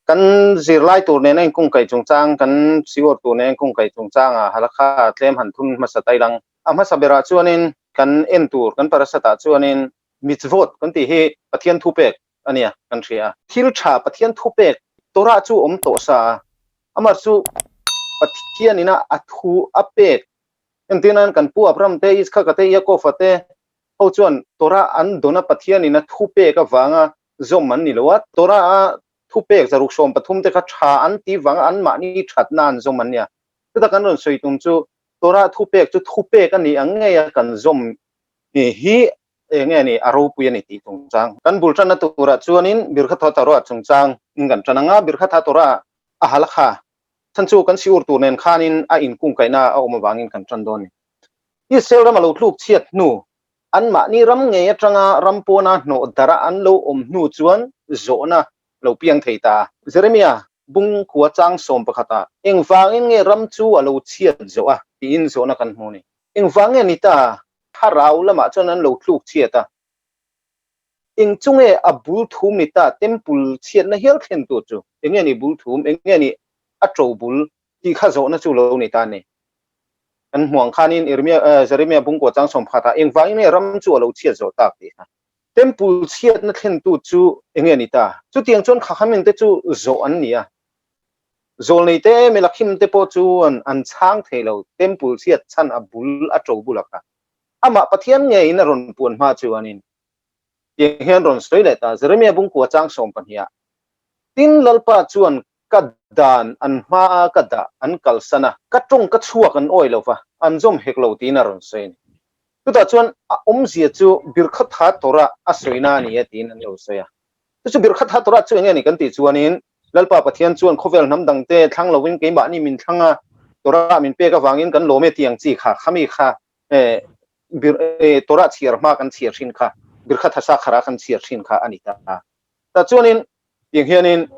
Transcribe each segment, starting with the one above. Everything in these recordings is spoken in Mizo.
Kan zirlai tur nena inkungkaih chungchang, kan siur tur nena inkungkaih chungchanga halakha tlem han thun hmasa ta ilang. A hmasa berah chuanin kan en tur, kan parasatah chuanin mitzvot kan tih hi Pathian thupek a nia kan hria a. Thil tha Pathian thupek Torah chu awm tawh sa a, amah chu Pathian ina a thu a pek entir nan kan pu Abraham te, Iskhaka te, Yaakova te ho chuan Torah an dawn a Pathian ina thupek avanga zawm an ni lo a, Torah a thupek 113 te kha tha an tih vanga anmahni thatna an zawm an nia. Chuta kan rawn sawi tum chu Torah thupek chu thupek a nih ang ngei a kan zawm hi eng nge ni a ropui a ni tih chungchang. Kan bul tanna turah chuanin Birkhatha Torah chungchang in kan tan anga, Birkhatha Torah a halakha chhan chu kan siur tur nen khanin a inkungkaihna a awm avangin kan tan dawn a ni. Israel ram a lo tluk chhiat hnu, anmahni ram ngei atanga ram pawna hnawh dara an lo awm hnu chuan zawhna lo piang thei ta a. Jeremia bung khua chang 11 ah engvangin nge ram chu a lo chhiat zawh a tiin zawhna kan hmu a ni. Engvang nge ni ta? Thlarau lamah chuan an lo tluk chhiat a. Eng chu nge a bul thum ni ta? Temple chhiatna hial thlen tur chu eng nge ni bul thum? Eng nge ni a to bul tih kha zawhna chu lo ni ta a ni. Kan hmuh ang khanin Jeremia Jeremia bungkua chang 11 ah engvangin nge ram chu a lo chhiat zawh tak tih kha. Temple chhiatna thlentu chu eng nge ni ta? Chutiang chuan Khakhamin te chu zawh an ni a. Zawlnei te Melakhim te pawh chu an chhang thei lo, Temple chhiat chhan a bul a to bula kha. Amah Pathian ngeiin a rawn puan hma chuanin tiang hian rawn sawi leh ta, Jeremia bungkua chang 12 ah, Tin, Lalpa chuan ka dan an hmaa ka dah an kalsan a, ka tawng ka chhuak an awi lo va, an zawm hek lo tiin a rawn sawi a ni. Chutah chuan a awmzia chu Birkhatha Torah a sawina a ni e tiin an lo sawi a. Chu chu Birkhatha Torah chu eng nge ni kan tih chuanin Lalpa Pathian chuan khawvel hnam dangte thlang lovin keimahni min thlang a, Torah min pek avangin kan lawm e tih ang chi kha, khami kha Torah chhiar hma kan chhiar thin kha, Birkhatha Sakhara kan chhiar thin kha a ni ta. Tah chuanin tiang hianin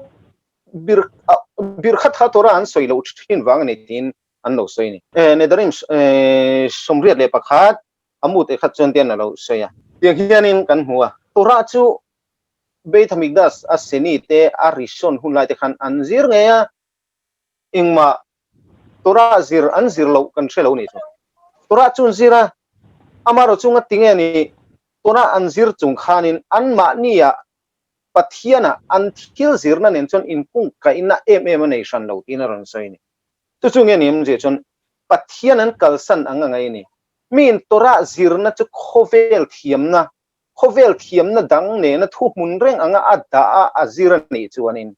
Birkhatha Torah an sawi loh thin vang a ni tiin an lo sawi a ni. Nedarim 81 a mut ekhat chuan tian a lo sawi a. Tiang hianin kan hmu a, Torah chu Beit Hamikdash a Seni te a Rishon hun lai te khan an zir ngei a, engmah Torah zir an zir loh kan hre lo ni chu. Torah chu an zir a, amaherawh chu ngati nge ni Torah an zir chung khanin anmahnia Pathiana an thil zirna nen chuan inkungkaihna em em a nei hran lo tiin a rawn sawi a ni. Chu chu nge ni awmzia chuan Pathian an kalsan ang a ngai a ni. Miin Torah zirna chu khawvel thiamna, khawvel thiamna dang nena thuhmun reng anga a dah a, a zir a nih chuanin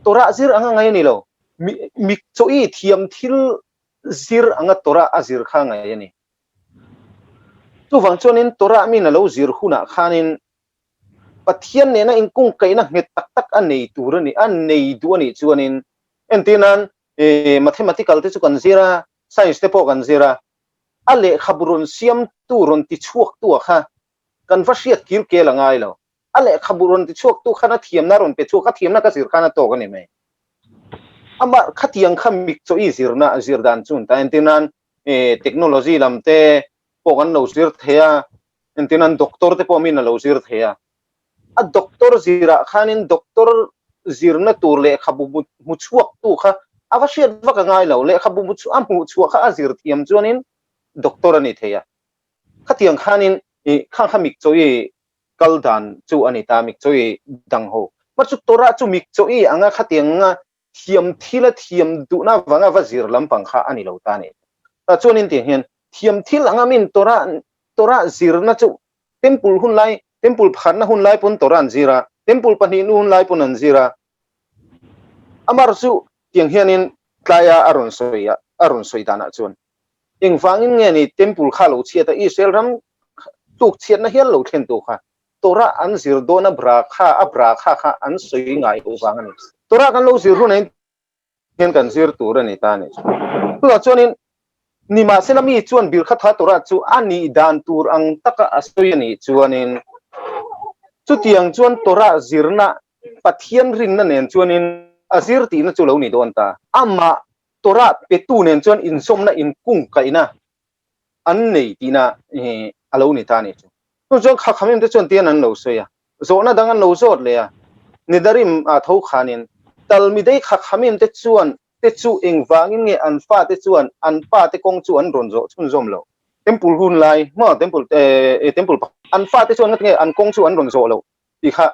Torah zir ang a ngai a ni lo. Mi, mikchawi thiam thil zir anga Torah a zir kha a ngai a ni. Chuvang chuanin Torah miin a lo zir hunah khanin Pathian nena inkungkaihna nghet tak tak a nei tur a ni, a nei duh a nih chuanin entir nan mathematical te chu kan zir a, science te pawh kan zir a, a lehkhabu rawn siamtu rawn tichhuaktu a kha kan va hriat kir kel a ngai lo. A lehkhabu rawn tichhuaktu khan a thiamna rawn pe chhuak, a thiamna ka zir khan a tawk a ni mai. Amah khatiang kha mikchawi zirna zir dan chu an ta. Entir nan technology lam te pawh kan lo zir thei a, entir nan doctor te pawh min a lo zir thei a. A doctor zirah khanin doctor zirna tur lehkhabu hmu chhuaktu kha a va hriat vak a ngai lo. Lehkhabu a hmuh chhuah kha a zir thiam chuanin doctor a ni thei a. Khatiang khanin khang kha mikchawi kal dan chu a ni ta, mikchawi dang ho. Mah chu Torah chu mikchawi anga khatianga thiam thil a thiam duhna avanga va zir lampang kha a ni lo ta a ni. Tah chuanin tiang hian thiam thil anga min Torah Torah zirna chu Temple hun lai, Temple pakhatna hun lai pawn Torah an zir a, Temple pahnihna hun lai pawn an zir a. Amar chu tiang hianin tlaia a rawn sawi a, a rawn sawi danah chuan engvangin nge ni Temple kha lo chhiat a, Israel ram tluk chhiatna hial lo thlen tu kha Torah an zir dawn a bra kha a bra kha kha an sawi ngai loh vang a ni. Torah kan lo zir hunah hian kan zir tur a ni ta a ni. Chutah chuanin nimahsela mi chuan Birkhatha Torah chu a nih dan tur ang taka a sawi a nih chuanin chutiang chuan Torah zirna Pathian rinna nen chuanin a zir tihna chu lo ni dawn ta. Amah Torah petu nen chuan inzawmna inkungkaihna an nei tihna a lo ni ta a nih chu. Chu chuan Khakhamim te chuan tian an lo sawi a, zawhna dang an lo zawt leh a, Nidarim ah tho khanin Talmidei Khakhamim te chuan te chu engvangin nge an fate chuan an pa te kawng chu an rawn zawh chhunzawm loh? Temple hun lai maw temple temple an fate chuan ngatinge an kawng chu an rawn zawh loh tih kha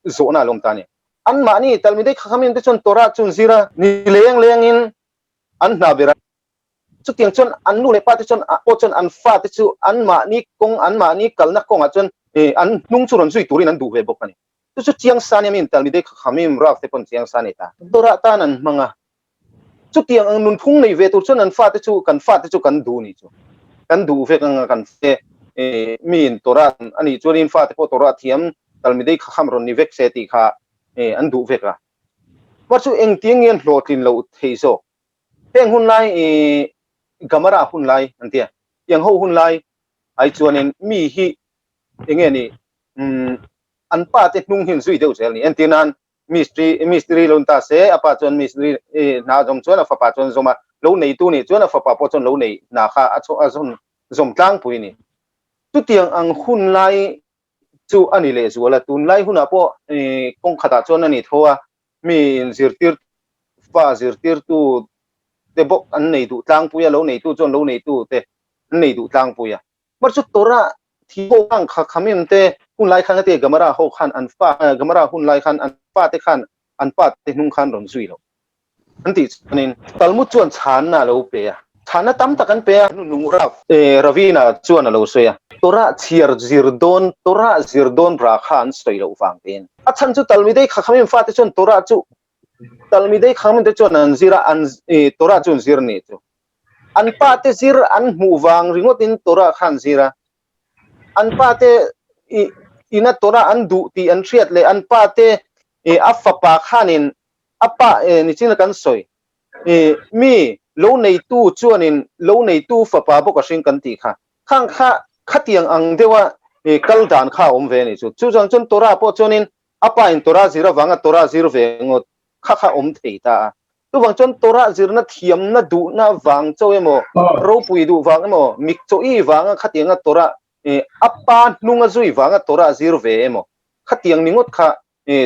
zawhna a lo awm ta a ni. Anmahni Talmidei Khakhamim te chuan Torah chu an zir a, ni leng lengin an hna ber a. Chutiang chuan an nu leh pa te chuan pawh chuan an fate chu anmahni kawng anmahni kalna kawngah chuan an hnung chu rawn zui turin an duh ve bawk a ni. Chu chu chiang sa nia min Talmidei Khakhamim Rav te pawn chiang sa nei ta. Torah tan an hmang a. Chutiang ang nunphung nei ve tur chuan an fate chu kan fate chu kan duh ni chu. Kan duh vek anga kan fate miin Torah a nih chuanin fate pawh Torah thiam Talmidei Khakham rawn ni vek se tih kha an duh vek a. Mah chu engtiang nge an hlawhtlin loh thei zawk? Heng hun lai Gamara hun lai an tia. Tiang ho hun lai ai chuanin mi hi enge ni an pa te hnung hin zui deuh zel ni. Entir nan mistri mistri lo ta se a pa chuan mistri hna zawm chuan a fapa chuan zawm a, lo neitu nih chuan a fapa pawh chuan lo nei hna kha a chho a zawn zawm tlangpui ni. Chutiang ang hun lai chu a ni lehzual a, tunlai hunah pawh kawng khatah chuan a ni tho a, mi inzirtir fa zirtirtu te bawk an nei duh tlangpui a, lo neitu chuan lo neitu te an nei duh tlangpui a. Mar chu Torah thi ho khan kha khamim te hun lai khan ate Gemara ho khan an fa Gemara hun lai khan an fa te khan an pa te hnung khan rawn zui lo an tih chuanin Talmud chuan chhanna a lo pe a, chhanna tam tak an pe a, nung Rav Ravina chuan a lo sawi a, Torah chhiar zir dawn Torah zir dawn bra kha an sawi loh vang tein a chhan chu Talmidei kha khamim fate chuan Torah chu Talmidei khamim te chuan an zir a, an Torah chu an zir ni chu. An pa te zir an hmuh vang ringawtin Torah kha an zir a. An pa te ina Torah an duh tih an hriat leh an pa te a fapa khanin a pa nichin kan sawi mi lo neitu chuanin lo neitu fapa bawk a hring kan tih kha. Khang kha khatiang ang deuha kal dan kha a awm ve a nih chu. Chu chuan chuan Torah pawh chuanin a pa in Torah zir avanga Torah zir ve ngawt kha kha awm thei ta a. Chuvang chuan Torah zirna thiamna duhna vang chauh emaw, ropui duh vang emaw, mikchawi vanga khatianga Torah a pa hnunga zui vanga Torah zir ve emaw, khatiang ni ngawt kha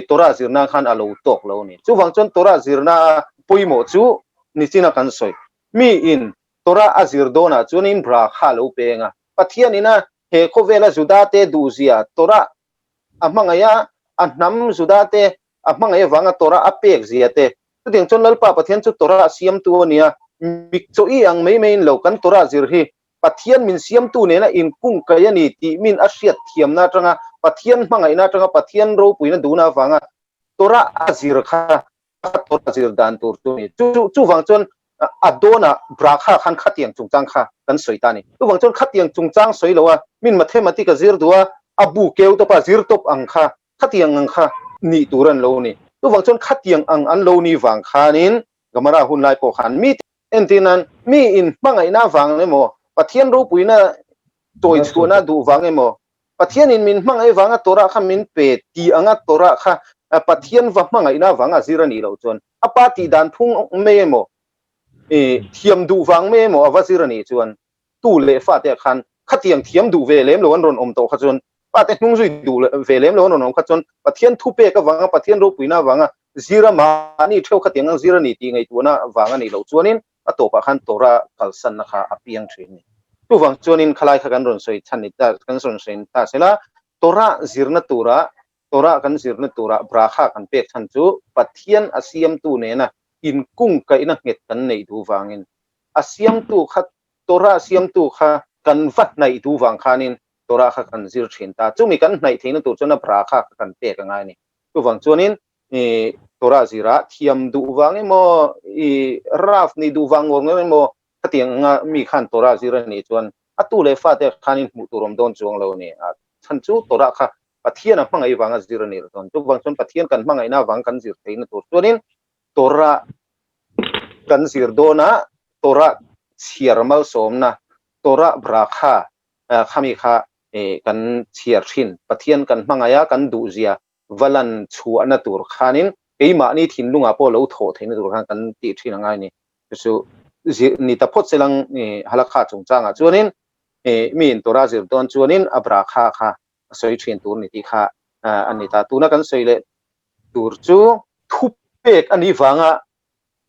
Torah zirna khan a lo tawk lo a ni. Chuvang chuan Torah zirna a pawimawh chu nichina kan sawi. Miin Torah a zir dawnah chuanin brakha a lo peng a. Pathianin a he khawvela Judate duhzia Torah a hmangaih a, a hnam Judate a hmangaih avanga Torah a pek zia te. Chutiang chuan Lalpa Pathian chu Torah siamtu a ni a, mikchawi ang mai maiin lo kan Torah zir hi Pathian min siamtu nena inkungkaih a ni tih min a hriat thiamna atanga Pathian hmangaihna atanga Pathian ropuina duhna avanga Torah a zir kha Torah zir dan tur chu a ni. Chu chuvang chuan a dawnah brakha khan khatiang chungchang kha kan sawi ta a ni. Chuvang chuan khatiang chungchang sawi lo a, min mathematic a zir duh a, a bu keu tawp a zir tawp ang kha Khatiang ang kha nih tur an lo ni. Chuvang chuan khatiang ang an lo ni vang khanin Gamara hun lai pawh khan mi entir nan mi in hmangaihna vang emaw, Pathian ropuina chawi chhuahna duh vang emaw, Pathian in min hmangaih vanga Torah kha min pe ti anga Torah kha Pathian va hmangaihna vanga zir a nih loh chuan a pa tih dan phung mai emaw, thiam duh vang mai emaw a va zir a nih chuan tu leh fate ah khan khatiang thiam duh ve lem lo an rawn awm tawh kha chuan pate hnung zui duh ve lem lo an rawn awm kha chuan Pathian thupek avanga Pathian ropuina avanga zira mahni theuh khatiang ang zir a ni tih ngaihtuahna vang a nih loh chuanin a tawpah khan Torah kalsanna kha a piang thin a ni. Chuvang chuanin khalai kha kan rawn sawi chhan ni ta kan rawn sawi ta sela Torah zirna tura Torah kan zirna tura brakha kan pek chhan chu Pathian a siamtu nena inkungkaihna nghet kan neih duh vangin a siamtu kha Torah siamtu kha kan va hnaih duh vang khanin Torah kha kan zir thin ta. Chumi kan hnaih theihna tur chuan a brakha kha kan pek a ngai a ni. Chuvang chuanin i Torah zirah thiam duh vang emaw, i Rav nih duh vang ngawr ngawr emaw khatiang anga mi khan Torah zir a nih chuan a tu leh fate khanin hmuh tur awm dawn chuang lo a ni. A chhan chu Torah kha Pathian a hmangaih vanga zir a nih loh chuan. Chuvang chuan Pathian kan hmangaihna avang kan zir theihna tur chuanin Torah kan zir dawn a, Torah chhiar malsawmna, Torah brakha khami kha kan chhiar thin. Pathian kan hmangaih a, kan duhzia va lan chhuahna tur khanin keimahni thinlungah pawh lo thawh theihna tur khan kan tih thin a ngai a ni. Chu chu zir ni ta phawt selang halakha chungchangah chuanin miin Torah zir dawn chuanin a brakha kha a sawi thin tur ni tih kha a ni ta. Tuna kan sawi leh tur chu thupek. pek a nih vanga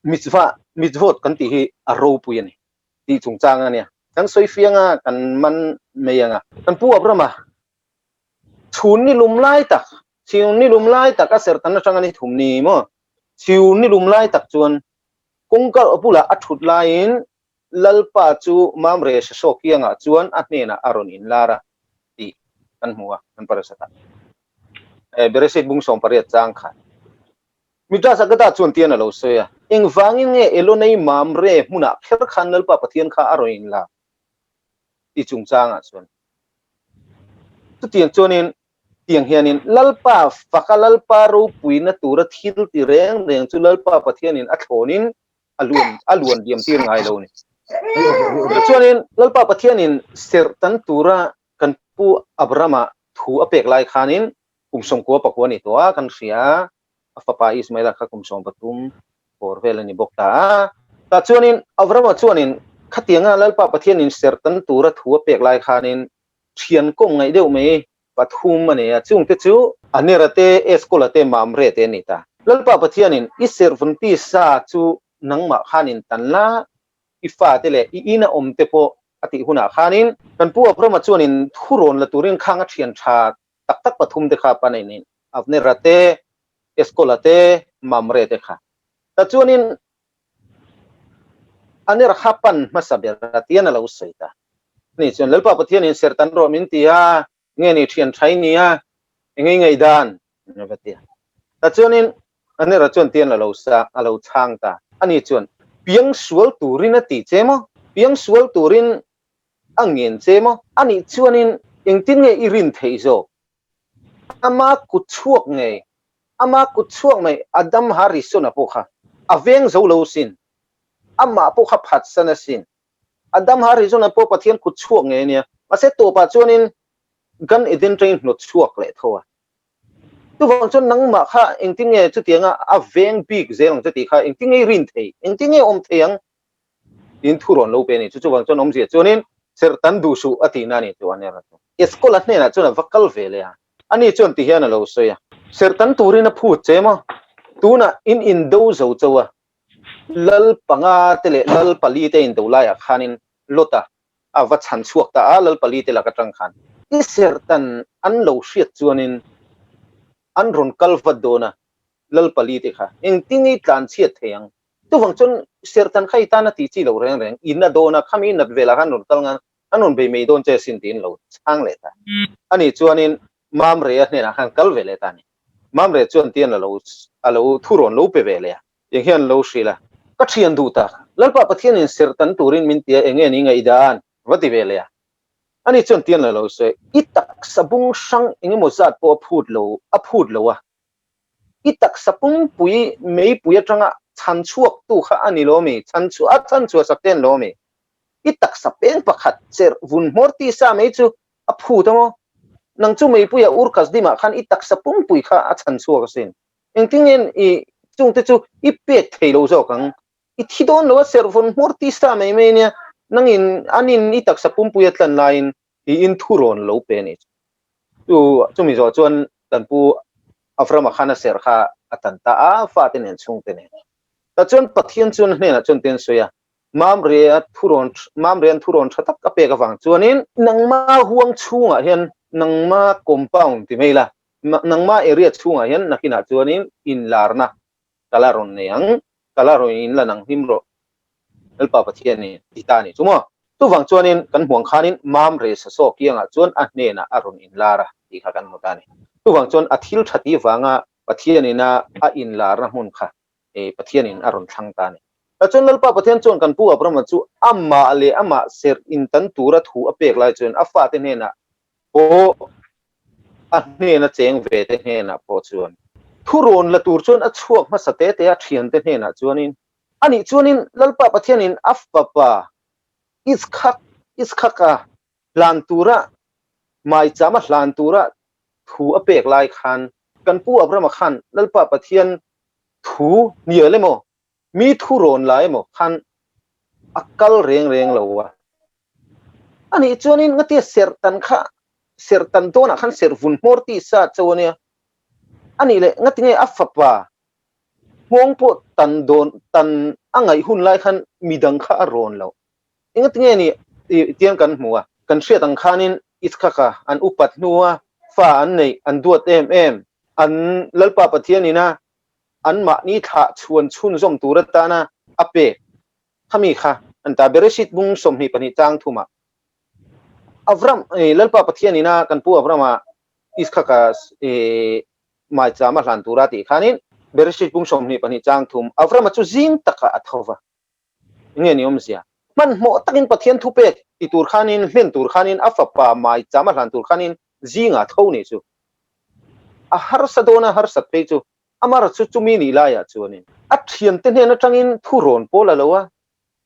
mitzvah, mitzvot kan tih hi a ropui a ni tih chungchang a nia. Kan sawi fiang a, kan man mai ang a. Kan Pu Abrama chhun ni lum lai tak, chhun ni lum lai tak a serh tan atang a ni thum ni maw? Chhun ni lum lai tak chuan kawngka bulah a thut laiin Lalpa chu Mamre Sasawk kiangah chuan a hnenah a rawn inlar a tih kan hmu a, kan parasatah. Bereshit bung 18 chang khan. Midrash Agada chuan tian a lo sawi a, Engvangin nge Elonei Mamre hmunah kher khan Lalpa Pathian kha a rawn inlar? Ti chungchangah chuan. Chutiang chuanin tiang hianin Lalpa faka Lalpa ropuina tura thil ti reng reng chu Lalpa Pathianin a thlawnin a luan a luan diam tir ngai lo ni. Chuanin Lalpa Pathianin serh tan tura kan pu Abrahama thu a pek lai khanin kum 94 ni tawh a kan hria a fapa Ismaela kha kum 13 bawr vel a ni bawk ta a. Tah chuanin Abrahama chuanin khatianga Lalpa Pathianin serh tan tura thu a pek lai khanin thian kawm ngaih deuh mai pathum a nei a, chungte chu Anera te, Eskola te, Mamre te an ni ta. Lalpa Pathianin i serhvun tisa chu nangmah khanin tan la, i fate leh i ina awm te pawh a tih hunah khanin kan pu Abrama chuanin thurawn la turin khang a thian tha tak tak pathum te kha pan a in Avnera te, Eskola te, Mamre te kha. Ta chuanin Anera kha pan hmasa ber a tian a lo sawi ta. Ani chuan Lalpa Pathianin serh tan rawh min ti a, nge ni thian tha i ni a, engei ngaihdan a va ti a. Ta chuanin Anera chuan tian a lo sa, a lo chhang ta. Ani chuan, Piang sual turin a ti che maw? Piang sual turin a ngen che maw? Ani chuanin engtin nge i rin theih zawk? Ama kut chhuak ngei, ama kut chhuak mai Adam Harrison-a pawh kha a veng zo lo sin, amah pawh kha phatsan asin. Adam Harrison-a pawh Pathian kut chhuak ngei a nia, mahse tawpah chuanin Gan Eden atangin hnawt chhuak leh tho a. Chuvang chuan nangmah kha engtin nge chutianga a veng bik zel ang che tih kha engtin nge i rin thei, engtin nge awm thei ang tiin thu rawn lo pe a ni. Chu chuvang chuan awmzia chuanin serh tan duh suh a tihna a ni chu a nia chu. Eskola hnenah chuan a va kal ve leh a, ani chuan ti hian a lo sawi a, Serh tan turin a phut che maw? Tunah in indo zo cho a, lal panga te leh lal pali te indo laiah khanin Lota a va chhan chhuak ta a, lal pali te lak atang khan. I serh tan an lo hriat chuanin an rawn kal vat dawn a, lal pali te kha engtin nge i tlan chhiat thei ang? Chuvang chuan serhtan kha i tan a tih chi lo reng reng, in a dawn a, khami nat velah khan rawn kal ngan an rawn bei mai dawn che asin tiin lo chhang leh ta. Ani chuanin Mamre-a hnenah khan kal ve leh ta a ni. Mamre chuan tian a lo a lo thu rawn lo pe ve leh a, tiang hian lo hrilh a, Ka thian duh tak, Lalpa Pathianin serhtan turin min ti a, enge ni ngaihdan? va ti ve leh a. Ani chuan tian a lo sawi, I taksa bung hrang engemaw zat pawh a phut lo a phut lo a, I taksa pumpui meipui atanga chhan chhuaktu kha a ni lo mi? Chhan chhuah a chhan chhuah sak te an lo mi? I taksa peng pakhat cherh vun hmawr tisa mai chu a phut a maw? Nang chu meipuia ur Kasdimah khan i taksa pumpui kha a chhan chhuak asin. Engtin nge i chungte chu i pek thei lo zawk ang? I thi dawn lo a serh vun hmawr tisa mai mai nia, nangin anin i taksa pumpui a tlan laiin tiin thu rawn lo pe a ni. Chu chumi zawh chuan kan pu Avrama khan a serh kha a tan ta a, fate nen chhungte nen. Tah chuan Pathian chuan a hnenah chuan tian sawi a, Mamre-a thurawn Mamre-an thurawn tha tak a pek avang chuanin nangma huang chhungah hian nangma compound ti mai la, nangma area chhungah hian nakinah chuanin inlarna ka la rawn nei ang, ka la rawn in la nang hlim rawh Lalpa Pathian in ti ta a ni chu maw? Chuvang chuanin kan hmuang khanin Mamre Sasaw kiangah chuan a hnenah a rawn inlar a tih kha kan hmu ta a ni. Chuvang chuan a thil tha tih vanga Pathian ina a inlarna hmun kha Pathian in a rawn thlang ta a ni. Tah chuan Lalpa Pathian chuan kan pu Abrahama chu amah leh amah serh intan tura thu a pek lai chuan a fate hnenah pawh a hnena cheng ve te hnenah pawh chuan thurawn la tur chuan a chhuak hmasa te te a thiante hnenah chuanin anih chuanin Lalpa Pathianin a fapa Itzhak Itzhaka hlan tura maichama hlan tura thu a pek lai khan kan pu Abrahama khan Lalpa Pathian thu hnial emaw mi thurawn la emaw khan a kal reng reng lo a. Anih chuanin ngatia serh tan kha serh tan dawnah khan serh vun hmawr tih sa cho ania. Anih leh ngatinge a fapa Nghawng pawh tan dawn tan a ngaih hun lai khan midang kha a rawn lo. Engatinge ni tiang kan hmu a, kan hriat ang khanin Itzhaka an upat hnua fa an neih an duat em em, an Lalpa Pathian ina anmahni thlah chhuan chhunzawm tur atana a pek khami kha an ta. Bereshit bung 22 chang thumah Avram Lalpa Pathian ina kan pu Avrama Itzhaka maicham a hlan tura tih khanin Bereshit bung 22 chang thum Avrama chu zing takah a tho va. Nge ni awmzia? Hmanhmawh takin Pathian thupek ti tur khanin, hlen tur khanin, a fapa maicham a hlan tur khanin zingah tho nih chu a harsa dawn a, harsat phei chu amar chu chumi nih laiah chuanin a thiante hnen atangin thu rawn pawl a lo a,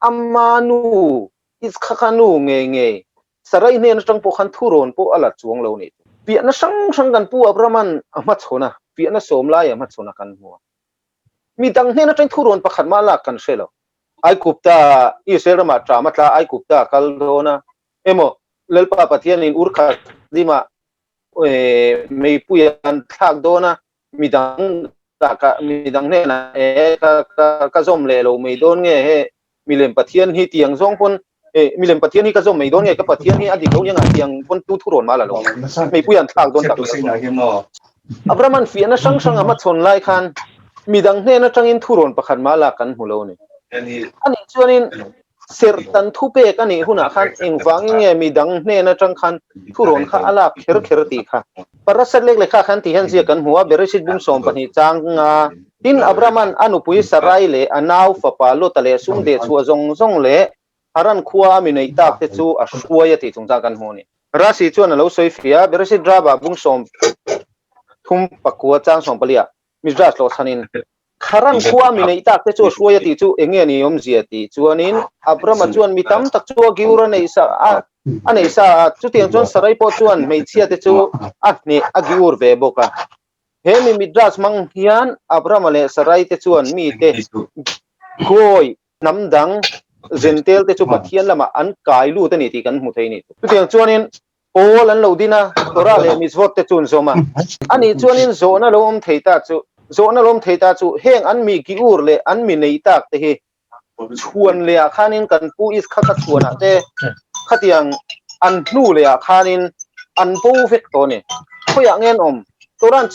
ama nu Itzhaka nu ngei ngei Sarai hnen atang pawh khan thu rawn pawh a la chuang lo nih chu. Fiahna hrang hrang kan pu Abrahama'n a hmachhawn a, fiahna sawm lai a hmachhawn a kan hmu a. Mi dang hnen atang thu rawn pakhat mah lak kan hre lo. Aikupta, Israel ramah ṭam a tla, Aikupta a kal dawn a, emaw Lalpa Pathianin ur khat limah meipui an thlak dawn a, midang midang hnenah e ka ka ka zawm leh lo mai dawn nge he milem Pathian hi tiang zawng pawn e milem Pathian hi ka zawm mai dawn nge ka Pathian hi a dik lo nia tiang pawn tu thu rawn mah la lo meipui an thlak dawn tak Abraham-an fiahna hrang hrang a hmachhawn lai khan midang hnen atangin thu rawn pakhat mah lak kan hmu lo a ni. Anih chuanin Serhtan thupek a nih hunah khan engvangin nge midang hnen atang khan thurawn kha a lak kher kher tih kha Parasat lek lehkha khan ti hian ziak kan hmu a, Bereshit bung 12 chang nga. Tin, Abrahama'n a nupui Sarai leh a nau fapa Lota leh sum deh chhuah zawng zawng leh Haran khua a mi neih tak te chu a hruai a tih chungchang kan hmu a ni. Rashi chuan a lo sawi fia a, Bereshit Rabah bung 39 chang 14 ah Midrash tlawh chhanin Haran khua mi neih tak te chu a hruai a tih chu eng nge ni awmzia tih chuanin Abrama chuan mi tam tak chu a giur a neih sa a a neih sa a, chutiang chuan Sarai pawh chuan hmeichhia te chu a hneh a giur ve bawk a. He mi Midrash hmang hian Abrama leh Sarai te chuan mite gawi hnam dang Zentel te chu Pathian lamah an kai lut a ni tih kan hmu thei a ni. Chutiang chuanin Pawl an lo din a, Torah leh Mitzvot te chu an zawm a. Anih chuanin zawhna lo awm thei ta chu, zawhna lo awm thei ta chu heng an mi giur leh an mi nei tak te hi chhuan leh ah khanin kan pu Iskaka chhuan ah te khatiang an hnu leh ah khanin an bo vek tawh a ni. Khawiah nge an awm? Torah an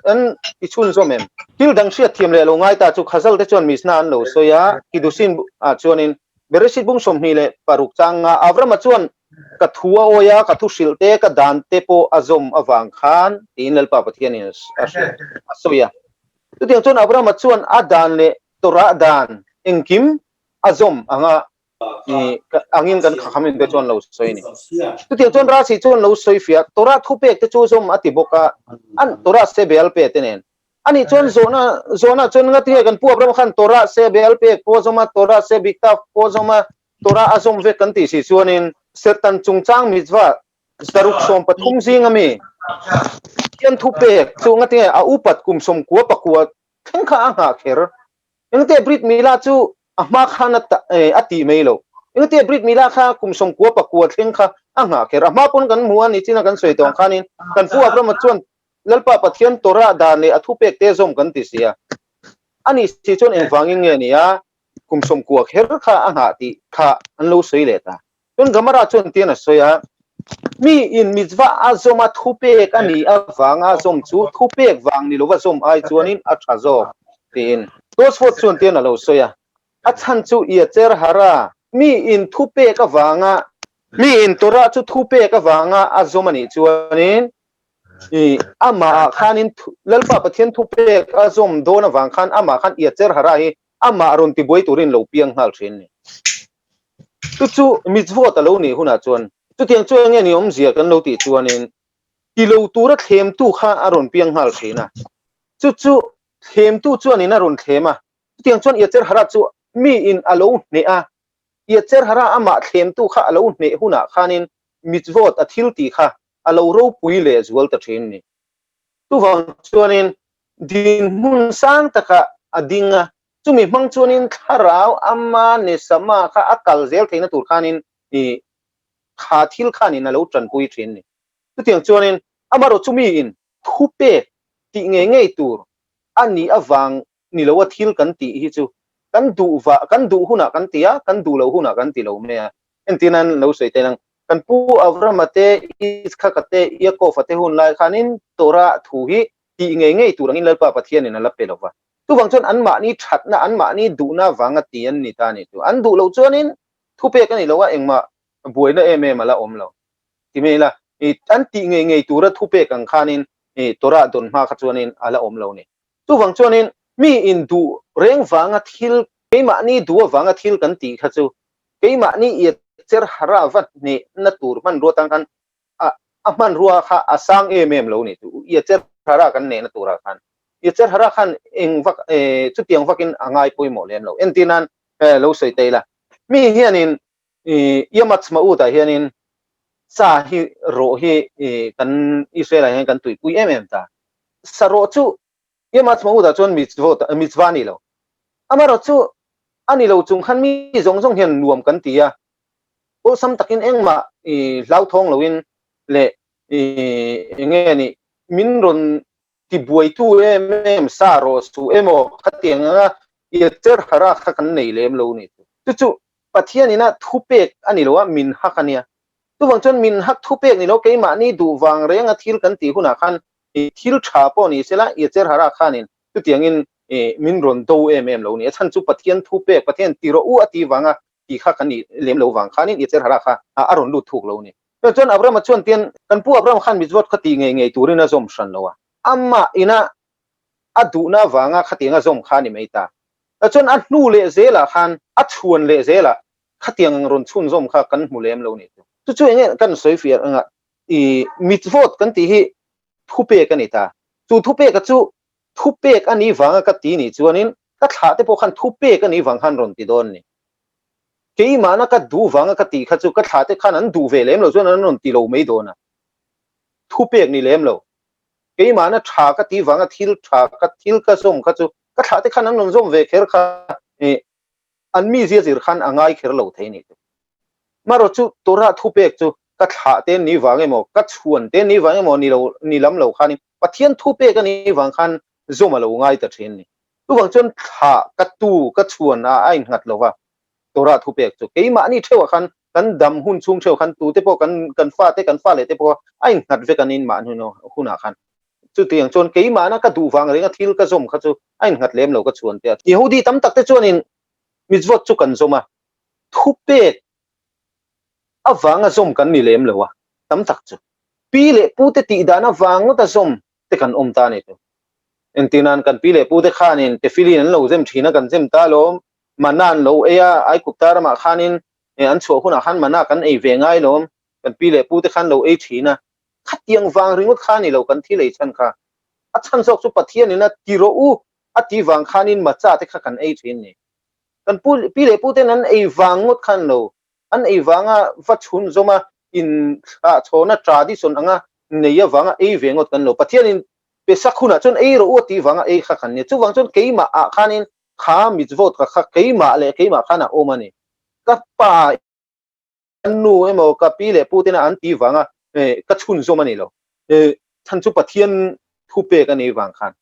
an ti chhunzawm em? Thil dang hriatthiam leh lo ngai ta chu Khazal te chuan Mishnah an lo sawi a, Kiddushin ah chuanin Bereshit bung 26 chang nga Avrama chuan Ka thu a awi a, ka thu hrilh te, ka dan te pawh a zawm avang khan, tiin Lalpa Pathianin a hrilh, a sawi a. Chutiang chuan Abrahama chuan a dan leh Torah dan engkim a zawm anga angin kan khakhamin te chuan lo sawi a ni. Chutiang chuan Rashi chuan lo sawi fiah, Torah thupek te chu zawm a ti bawk a, an Torah se beal pe te nen. Ani chuan zawhna, zawhna chuan ngatinge kan pu Abrahama khan Torah se beal pek pawh a zawm a, Torah se biktaf pawh a zawm a, Torah a zawm vek kan tih si chuanin Serhtan chungchang mitzvah 113 zinga mi Pathian thupek chu ngatinge a upat kum 99 thleng kha a nghah kher? Engte Brit Milah chu a hma khan a tih mai lo. Engte Brit Milah kha kum 99 thleng kha a nghah kher? A hma pawn kan hmu a ni chin a kan sawi tawh ang khanin kan pu Abrahama chuan Lalpa Pathian Torah dan leh a thupek te zawm kan ti si a. Ani si chuan engvangin nge ni a? Kum 90 kher kha a nghah tih kha an lo sawi leh ta. Chuan Gamara chuan tian a sawi a, Mi in mitzvah a zawm a thupek a nih avanga zawm chu thupek vang ni lova zawm ai chuanin a tha zawk tiin. Tosfot chuan tian a lo sawi a, A chhan chu Yetzer Hara, mi in thupek avanga, mi in Torah chu thupek avanga a zawm a nih chuanin I amah ah khanin Lalpa Pathian thupek a zawm dawn avang khan amah khan Yetzer Hara hi amah rawn tibuai turin lo piang nghal thin ni. Chu chu mitzvot a lo nih hunah chuan chutiang chu enge ni awmzia kan lo tih chuanin ti lo tura thlemtu kha a rawn piang nghal thin a. Chu chu thlemtu chuanin a rawn thlem a. Chutiang chuan Yetzer Hara chu mi in a lo hneh a. Yetzer Hara amah thlemtu kha a lo hneh hunah khanin mitzvot a thil tih kha a lo ropui leh zual ta thin ni. Chuvang chuanin dinhmun sang takah a ding a, chumi hmang chuanin thlarau ama nesama kha a kal zel theihna tur khanin i kha thil khanin a lo tanpui thin ni. Chutiang chuanin amaherawh chumi in thupek tih ngei ngei tur a nih avang. ni lo a thil kan tih hi chu kan duh va kan duh hunah kan ti a, kan duh loh hunah kan ti lo mai a. Entir nan lo sawi tel ang, kan pu Avrama te, Iskhaka te, Yaakova te hun lai khanin Torah thu hi tih ngei ngei tur angin Lalpa Pathianin a la pe lo va. Chuvang chuan anmahni thatna, anmahni duhna vanga ti an ni ta a nih chu. An duh loh chuanin thupek a ni lo a, engmah buaina em em a la awm lo. Ti mai ila, an tih ngei ngei tura thupek ang khanin Torah dawn hma kha chuanin a la awm lo a ni. Chuvang chuanin mi in duh reng vanga thil, keimahni duh avanga thil kan tih kha chu keimahni iat cher hara va hnehna tur hmanrua tan khan a a hmanrua kha a sang em em lo ni chu. Iat cher hara kan nehna turah khan iat cher hara khan eng vak chutiang vakin a ngai pawimawh lem lo. Entir nan lo sawi ta ila, mi hianin Yom Ha'atzmaut ah hianin sa hi rawh hi kan Israel ah hian kan tuipui em em ta. Sa rawh chu Yom Ha'atzmaut ah chuan mitzvot mitzvah a ni lo. Amaherawh chu a ni lo chung khan mi zawng zawng hian nuam kan ti a, awlsam takin engmah hlauthawng loin leh eng nge ni min rawn tibuaitu em em sa rawh suh emaw khatiang anga Yetzer Hara kha kan nei lem lo ni chu. Chu chu Pathian ina thupek a ni lo a, min hak a nia. Chuvang chuan min hak thupek ni lo, keimahni duh vang renga thil kan tih hunah khan thil tha pawh ni sela, Yetzer Hara khanin chutiangin min rawn do em em lo ni. A chhan chu Pathian thupek, Pathian ti rawh u a tih vanga tih kha kan nih lem lo vang khanin Yetzer Hara kha a rawn lut thuk lo ni. Chuvang chuan Abrahama chuan tian kan pu Abraham khan mitzvot kha ti ngei ngei turin a zawm hran lo a, amah ina a duhna vanga khatianga zawm kha a ni mai ta. Chuan a hnu leh zelah khan a chhuan leh zelah khatiang ang rawn chhunzawm kha kan hmu lem lo ni chu. Chu chu enge kan sawi fiah anga i mitzvot kan tih hi thupek a ni ta. Chu thupeka chu thupek a nih vanga ka ti nih chuanin ka thlah te pawh khan thupek a nih vang khan rawn ti dawn ni. Keimahna ka duh vanga ka tih kha chu ka thlah te khan an duh ve lem lo chuan an rawn ti lo mai dawn a. Thupek ni lem lo. Keimahna tha ka tih vanga thil tha ka thil ka zawm kha chu ka thlah te khan an rawn zawm ve kher kha ih an mi zia zir khan a ngai kher lo thei ni chu. Marawh chu Torah thupek chu ka thlah te ni vang emaw ka chhuan te ni vang emaw ni lo ni lam lo khanin Pathian thupek a nih vang khan zawm a lo ngai ta thin ni. Chuvang chuan thlah ka tu ka chhuan a a innghat lo va Torah thupek chu keimahni theuhah khan kan dam hun chhung theuh khan tute pawh kan kan fate kan fa leh te pawh a innghat vek an inmah hunah khan chutiang chuan keimahna ka duh vang renga thil ka zawm kha chu a innghat lem lo ka chhuan te a. Yehudi tam tak te chuanin mitzvot chu kan zawm a, thupek avanga zawm kan ni lem lo a, tam tak chu pi leh pu te tih dan avang ngawta zawm te kan awm ta a ni chu. Entir nan kan pi leh pu te khanin tefillin an lo zem thin a kan zem ta alawm, mana an lo ei a, Aigupta ramah khanin an chhuah hunah khan mana kan ei ve ngai lawm, kan pi leh pu te khan lo ei thin a, khatiang vang ringawt kha a ni lo kan thil ei chhan kha. A chhan zawk chu Pathianin a ti rawh u a ti vang khanin macha te kha kan ei thin ni. Kan pu pi leh pu ten an ei vang ngawt khan lo, an ei vanga va chhun zawm a in thlah chhawna tradition anga nei avanga ei ve ngawt kan lo. Pathianin Pesach hunah chuan ei rawh u a tih vanga ei kha kan nia. Chuvang chuan keimah ah khanin kha mitzvot ka kha keimah leh keimah khan a awm a ni. Ka pa ka nu emaw ka pi leh pu tena an tih vanga ka chhunzawm a ni lo. Chhan chu Pathian thu pek a nih vang khan.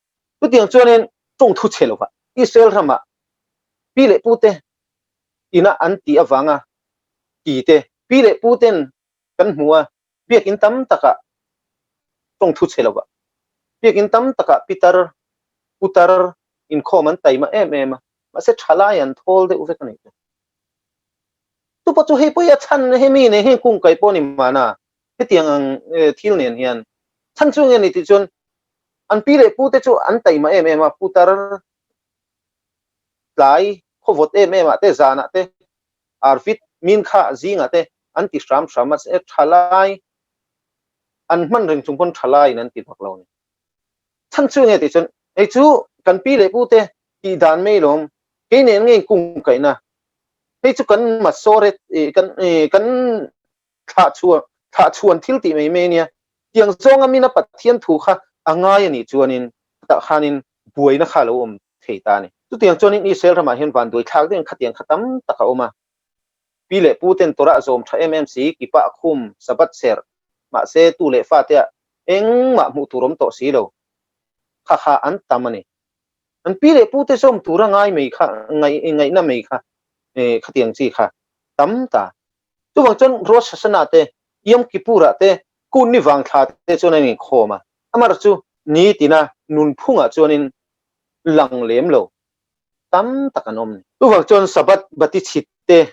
Chutiang chuanin tawng thu chhe lovah Israel ramah pi leh pu te ina an tih avanga ti te, pi leh pu ten kan hmu a, biakin tam takah tawng thu chhe lovah biakin tam takah pitar, putar inkhawm an taima em em a, mahse thalai an thawl deuh vek a nih chu. Chupawh chu hei pawh hi a chhan hemi nen hian kung kaih pawh a ni mahna hetiang ang thil nen hian chhan chu nge ni tih chuan an pi leh pu te chu an taima em em a, putar tlai khawvawt em em ah te zanah te arvit min kha zingah te an ti hram hram a, thalai an hman reng chung pawn thalaiin an ti vak lo a ni. Chhan chu nge tih chuan hei chu kan pi leh pu te tih dan mai lawm, kei nen nge kung kaihna, hei chu kan masoret kan kan thlah chhuan thlah chhuan thil tih mai mai a nia, tiang zawnga mina Pathian thu kha a ngai a nih chuanin tah khanin buaina kha a lo awm thei ta a ni. Chutiang chuanin Israel ramah hian vanduai thlak deuhin khatiang kha tam tak a awm a. Pi leh pu ten Torah zawm tha em em si, kipa khum, Sabbath serh, mahse tu leh fa te ah engmah hmuh tur awm tawh si lo. Kha kha an tam a ni. An pi leh pute zawm tura ngai mai kha, ngaihna mai kha, khatiang chi kha tam ta. Chuvang chuan Rosh Hashanah te, Yom Kippur-ah te, Kun ni vang thla te chuan an inkhawm a. Amaherawhchu chu nitina nunphungah chuanin lang lem lo tam tak an awm ni. Chuvang chuan Sabbath bati chhit te,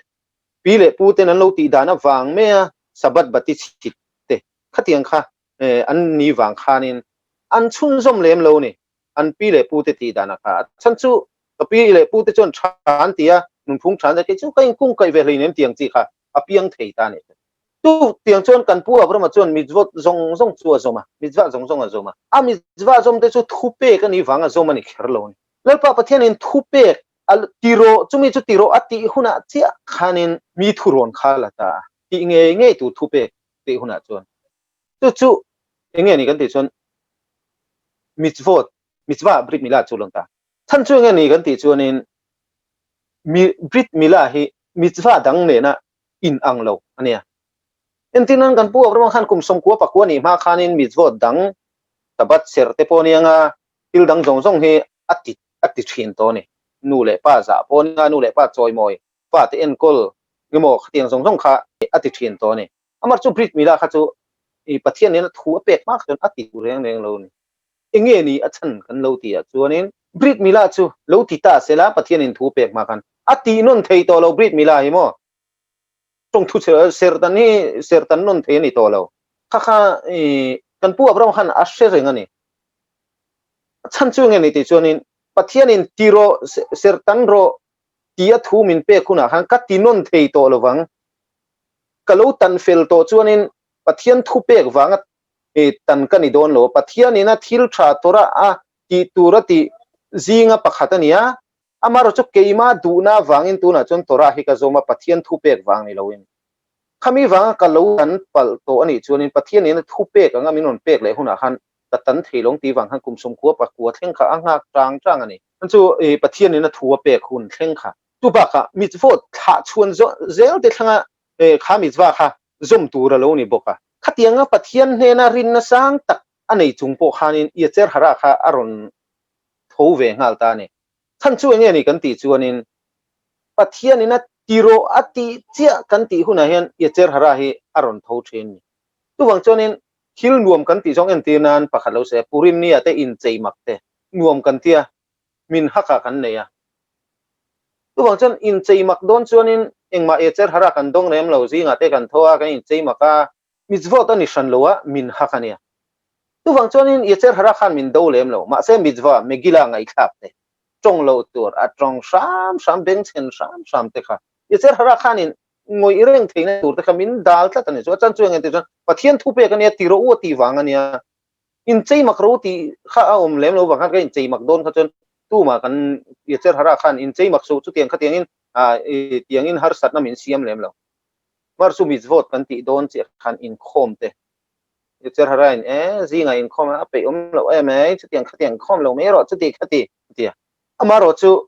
pi leh pu ten an lo tih dan avang mai a Sabbath bati chhit te khatiang kha an ni vang khanin an chhunzawm lem lo ni. An pi leh pu te tih dan a kha. A chhan chu ka pi leh pu te chuan tha an ti a, nunphung tha an ti a, kei chu ka inkung kaih ve hleinem tiang chi kha a piang thei ta a ni. Chu tiang chuan kan pu Abrahama chuan mitzvot zawng zawng chu a zawm a, mitzvah zawng zawng a zawm a. A mitzvah zawm te chu thupek a nih vang a zawm a ni kher lo a ni. Lalpa Pathianin thupek a ti rawh, chumi chu ti rawh a tih hunah chiah khanin mi thurawn kha la ta a, tih ngei ngei tur thupek tih hunah chuan. Chu chu eng nge ni kan tih chuan mitzvot, mitzvah brit milah chu a lo ta. Chhan chu eng nge ni kan tih chuanin mi brit milah hi mitzvah dang nena in ang lo a nia. Entirnan kan pu Abraham khan kum sawmkua pakua nih hma khanin mitzvot dang Sabbath ser te pawh a nia nga thil dang zawng zawng hi a ti a ti thin tawh a ni. Nu leh pa zah pawh a nia, nu leh pa chawimawi, fate enkawl emaw khatiang zawng zawng kha a ti thin tawh a ni. Amah chu Brit Mila kha chu i Pathian nena thu a pek hma kha chuan a ti duh reng reng lo a ni. Enge ni a chhan kan lo ti ah chuanin Brit Mila chu lo ti ta sela Pathianin thu pek hma khan a tih nawn thei tawh lo Brit Mila hi maw? Tawng thu sertan hi sertan nawn thei a ni tawh lo. Kha kha i kan pu Abraham khan a hre reng a ni. A chhan chu enge ni tih chuanin Pathianin ti rawh sertan rawh ti a thu min pek hunah khan ka ti nawn thei tawh lo vang. Ka lo tan fel tawh chuanin Pathian thu pek vanga tan ka ni dawn lo. Pathianin a thil tha tura a tih tur a tih zinga pakhat a ni a, amaherawh chu keimah duhna avangin tunah chuan Torah hi ka zawm a, Pathian thu pek vang ni loin. Khami vanga ka lo tan palh tawh a nih chuanin Pathianin a thu pek anga min rawn pek leh hunah khan ka tan thei lo tih vang khan kum sawmkhua pakua thleng kha a nghak tang tang a ni. Chu Pathianin a thu a pek hun thleng kha. Chu bakah mitzvot thlah chhuan zel te thlenga kha mitzvah kha zawm tur a lo ni bawk a. Khatianga Pathian hnena rinna sang tak a nei chung pawh khanin Yetzer Hara kha a rawn tho ve nghal ta a ni. Chhan chu enge ni kan tih chuanin Pathianin a ti rawh a tih chiah kan tih hunah hian Yetzer Hara hi a rawn tho thin a ni. Chuvang chuanin thil nuam kan tih zawng entir nan pakhat lo se Purim nia te inchei mak te nuam kan tia min haka kan nei a. Chuvang chuan inchei mak dawn chuanin engmah Yetzer Hara kan dawng rem lo, zingah te kan tho a, kan inchei mak a, mitzvot a ni hran lo a, min hak a nia. Chuvang chuanin Yetzer Hara khan min do lem lo, mahse mitzvah Megillah ngaihthlak te, tawng lo tur a tawng hram hram, bengchhen hram hram te kha Yetzer Hara khanin ngawih reng theihna tur te kha min dal tlat a ni. Chu a chan chu eng eng tih chuan Pathian thu pek a nia, ti rawh u a tih vang a nia. Inchei mak ro tih kha a awm lem lo vang khan ka inchei mak dawn kha chuan tumah kan Yetzer Hara khan inchei mak suh chutiang khatiangin tiangin harsatna min siam lem lo. Mar chu mitzvot kan tih dawn chiah khan inkhawm te Yetzer Hara in e zingah inkhawm a peih awm loh em ei chutiang khatiang inkhawm lo mai rawh chuti khati a ti a. Amaherawh chu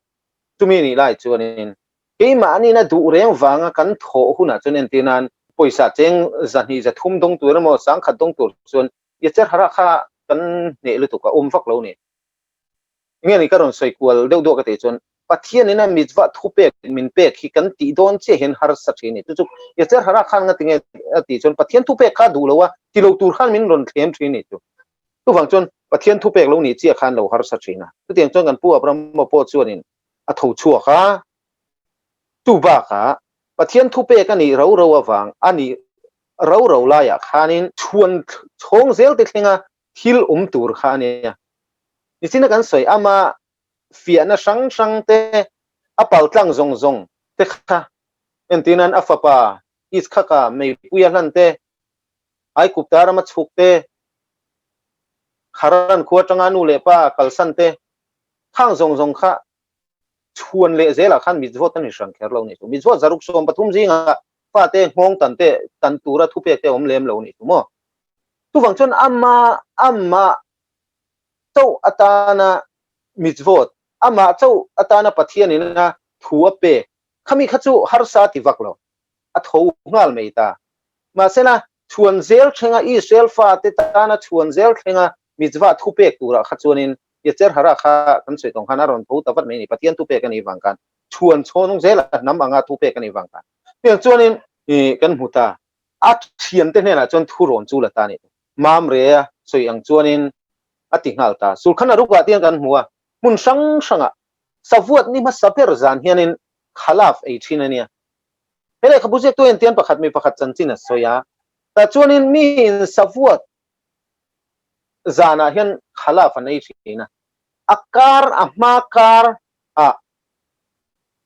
chumi nih lai chuanin Keimahniin a duh reng vanga kan thawh hunah chuan entir nan pawisa cheng zahnih zathum dawng tur emaw sangkhat dawng tur chuan Yetzer Hara kha kan hneh lutuk a, awm vak lo ni. Enge ni ka rawn sawi kual deuh duah ka tih chuan Pathianin a mitzvah thupek min pek hi kan tih dawn chiah hian harsa thin a ni. Chu chu Yetzer Hara khan nga tinge a tih chuan Pathian thupek kha duh lo a, ti lo tur khan min rawn thlem thin a ni chu. Chuvang chuan Pathian thupek lo nih chiah khan lo harsa thin a. Chutiang chuan kan Pu Abrahama pawh chuanin a tho chhuak a, chu bakah Pathian thupek a nih ro ro avang a nih ro ro laiah khanin chhuan chhawng zel te thlenga thil awm tur kha a nia. Nichina kan sawi ama fiahna hrang hrang te, a paltlang zawng zawng te kha entirnan a fapa Iskhaka meipuia hlan te, Aigupta rama chhuk te, Haran khua atanga nu leh pa kalsan te, Khang zawng zawng kha chhuan leh zelah khan mitzvot an inhrang kher lo ni chu. Mitzvot 113 zingah fate nghawng tan te tan tura thupek te awm lem lo ni chu maw. Chuvang chuan ama amah chauh atana mitzvot, amah chauh atana Pathian ina thu a pek khami kha chu harsa ti vak lo, a tho nghal mai ta. Mahsela chhuan zel thlenga Israel fate tana chhuan zel thlenga mitzvah thupek turah kha chuanin. Yetzer Hara kha kan sawi tawng khan a rawn tho ta vat mai a ni. Pathian thupek a nih vang khan chhuan chhawn zel a hnam anga thupek a nih vang khan. Tiang chuanin kan hmu ta. A thiante hnenah chuan thu rawn chu la ta a ni. Mamre-a sawi ang chuanin a ti nghal ta. Sulkhan a rukah tiang kan hmu a, hmun hrang hrangah savuat ni hmasa ber zan hianin khalaf ei thin a nia. He lehkhabu ziaktu hian tian pakhat mi pakhat chanchin a sawi a, tah chuanin miin savuat zanah hian khalaf an ei thin a, a kar a hma kar ah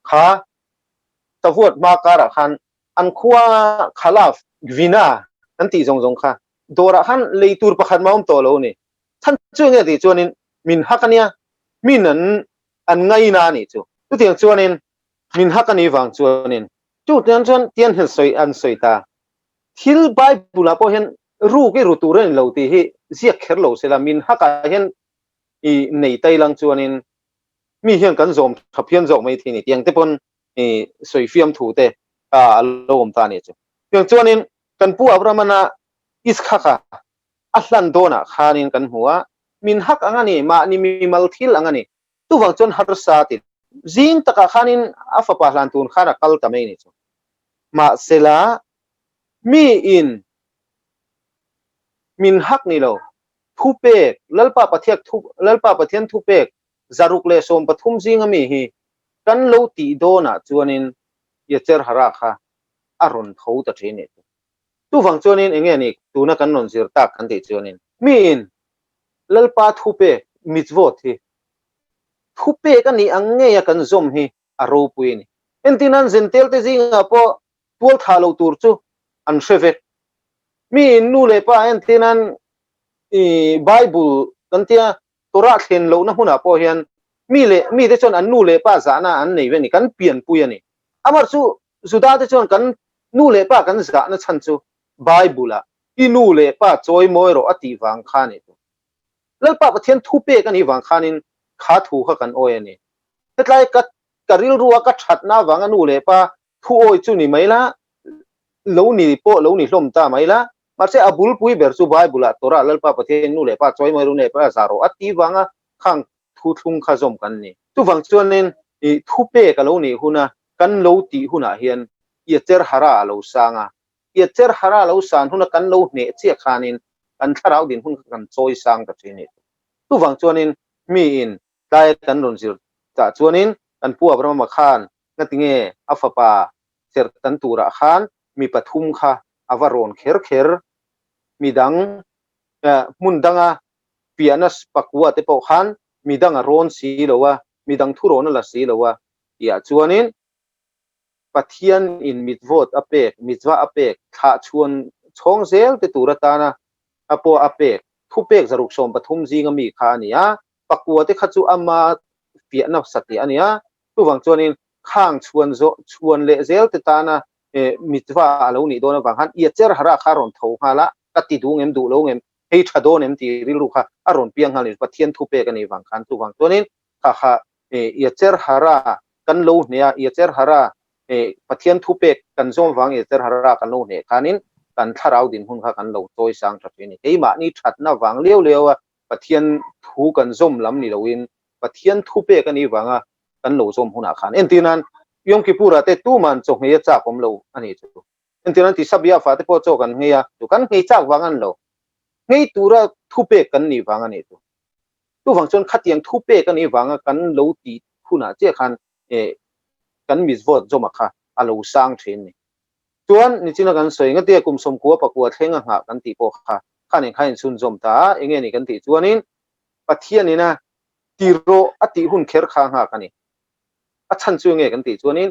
kha savuat hma karah khan an khua khalaf gvina an tih zawng zawng kha dawrah khan lei tur pakhat mah a awm tawh lo a ni. Chhan chu enge tih chuanin min hak a nia, min an an ngaina a nih chu. Chutiang chuanin min hak a nih vang chuanin chu tiang chuan tian hian sawi an sawi ta. Thil Bible ah pawh hian ruk i ru tur a ni lo tih hi ziak kher lo sela min hak ah hian i nei tai lang chuanin mi hian kan zawm tha phian zawk mai thei a ni tiang te pawn i sawi fiam thu te a lo awm ta a nih chu. Tiang chuanin kan pu Abrahamana Iskhaka a hlan dawnah khanin kan hmu a, min hak ang a ni, mahni mimal thil ang a ni. Chuvang chuan harsa ti zing takah khanin a fapa hlan tun khan a kal ta mai a ni chu. Mahsela, miin min hak ni lo, thupek, Lalpa Pathiak thu, Lalpa Pathian thupek 113 zinga mi hi kan lo tih dawnah chuanin Yetzer Hara kha a rawn tho ta thin a ni chu. Chuvang chuanin enge ni tuna kan rawn zir tak kan tih chuanin miin Lalpa thupek, mitzvot, hi thupek a nih ang ngeia kan zawm hi a ropui a ni. Entirnan Zentel te zingah pawh tual thah lo tur chu an hre vek. Miin nu leh pa entirnan i Bible kan tia Torah thlen lohna hmunah pawh hian mi leh mite chuan an nu leh pa zahna an nei ve a ni, kan pianpui a ni. Amah chu Juda te chuan kan nu leh pa kan zahna chhan chu Bible-ah i nu leh pa chawi mawi rawh a tih vang kha a ni tu. Lalpa Pathian thu pek a nih vang khanin kha thu kha kan awi a ni. Hetlai ka ka rilrua ka thatna avanga nu leh pa thu awi chu ni mai la, lo ni pawh lo ni hlawm ta mai la, mahse a bulpui ber chu Bible-ah Torah Lalpa Pathian nu leh pa chawi mawi rawh nu leh pa zah rawh a tih vanga khang thu thlung kha zawm kan ni. Chuvang chuanin i thu pek a lo nih huna kan lo tih hunah hian Yetzer Hara a lo sang a, Yetzer Hara lo san huna kan lo hneh chiah khanin kan thlarau din hun kha kan chawi sang ta thin a ni. Chuvang chuanin miin tlai kan rawn zir tah chuanin kan Pu Abrahama khan ngatinge a fapa serh tan turah khan mi pathum kha a va rawn kher kher, midang hmun danga piahna pakua te pawh khan midang a rawn si lo a, midang thu rawn a la si lo a tihah chuanin Pathian in mitvawt a pek, mitzvah a pek, thlah chhuan chhawng zel te tur atana a pawh a pek, thupek 113 zinga mi kha a ni a, pakua te kha chu ama fiahna satliah a ni a, chuvang chuanin khang chhuan zawh chhuan leh zel te tana mitzvah a lo nih dawn avang khan Yetzer Hara kha a rawn tho nghal a, ka ti duh ngem duh lo ngem, hei tha dawn em tih rilru kha a rawn piang nghal a ni, Pathian thupek a nih vang khan chuvang chuanin kha kha Yetzer Hara kan lo hneh a, Yetzer Hara Pathian thupek kan zawm vang Yetzer Hara kan lo hneh khanin kan thlarau dinhmun kha kan lo chawi sang tha thin a ni. Keimahni thatna vang liau liau a Pathian thu kan zawm lam ni loin Pathian thupek a nih vanga kan lo zawm hunah khan entir nan Yom Kippur-ah te tuman chaw nghei a chak awm lo a nih chu. Entir nan Tisha B'Av-ah te pawh chaw kan nghei a, chu kan nghei chak vang a ni lo. Nghei tura thupek kan nih vang a nih chu. Chuvang chuan khatiang thupek a nih vanga kan lo tih hunah chiah khan kan mitzvot zawma kha a lo sang thin a ni. Chuan nichina kan sawi ngatia kum 90 pakua thleng a nghah kan tih pawh kha khan engkha inchhunzawm ta a, enge ni kan tih chuanin Pathianin a tirrawh a tih hun kher kha a nghak a ni. A chhan chu enge kan tih chuanin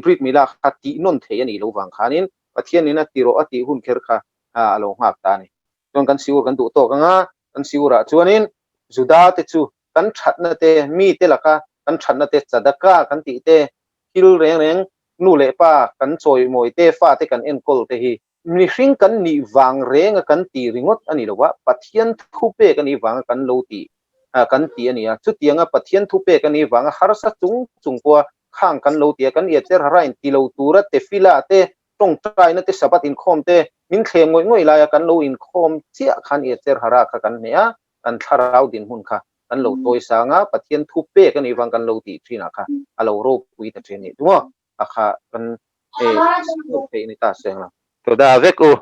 Brit Mila kha tih nawn thei a nih lo vang khanin Pathianin a tirrawh a tih hun kher kha a lo nghak ta a ni. Chuan kan siur kan duh tawk ang a, kan siurah chuanin Juda te chu kan thatna te, mite laka kan thatna te, tzedakah kan tih te, thil reng reng nu leh pa kan chawimawi te, fate kan enkawl te hi mihring kan nih vang renga kan tih ringawt a ni lo va, Pathian thupek a nih vanga kan lo tih kan tih a ni a. Chutianga Pathian thupek a nih vanga harsa chung chung pawha khang kan lo ti a, kan Yetzer Hara in ti lo tura tefillah te, tawngtaina te, Sabbath inkhawm te min thlem ngawih ngawih laia kan lo inkhawm chiah khan Yetzer Hara kha kan hneh a, kan thlarau dinhmun kha kan lo tawi sang a, Pathian thu pek a nih vang kan lo tih thin ah kha a lo ropui ta thin a nih chu maw? A kha kan theih ni ta seng lo. Toda vek u.